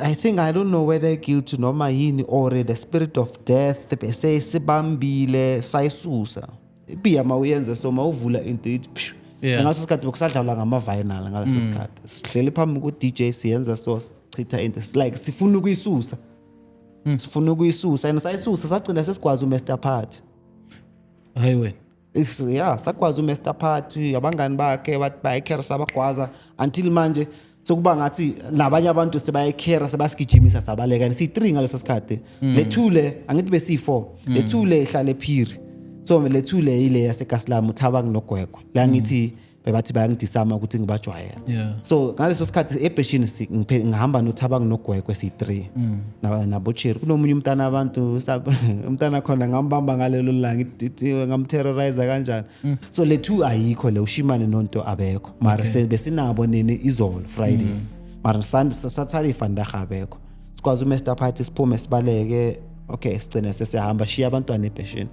I think, I don't know whether guilt noma yini or the spirit of death bese sibambile, sayisusa ibhiya. Mawuyenze so, mawuvula into ithi pshu. Ngaleso sikhathi bekusadlalwa ngama-vinyl. Ngaleso sikhathi sihleli phambi ku-DJ, siyenza so, sichitha into. It's like sifuna ukuyisusa, sifuna ukuyisusa, and sayisusa, sagcina sesigwaza uMaster Party. Hayi wena. Yeah, sagwaza uMaster Party, abangani bakhe bathi bayakhera, sabagwaza until manje sekuba ngathi nabanye abantu sebayakhera, sebasigijimisa, sabaleka. And siyi-three ngaleso sikhathi. Le two le, angithi besiyi-four, le two le ihlala ephiri, so le two le ile yaseKaslam, uThabang noGwegwe la ngithi bebathi bayangidisama ukuthi ngibajwayele. So ngaleso sikhathi ebheshini ngihamba noThabang noGwegwe, siyi-three nabocheri. Kunomunye umntana abantu umntana khona ngambamba ngalelo langa, ngamterrorize kanjani. So le two ayikho le, ushimane nonto abekho, mara besinabo nini izolo Friday, mara Sunday, Saturday, vandag abekho. Sikwazi uMaster Party, siphume sibaleke. Okay, sigcine sesiyahamba, shiya abantwana ebheshini.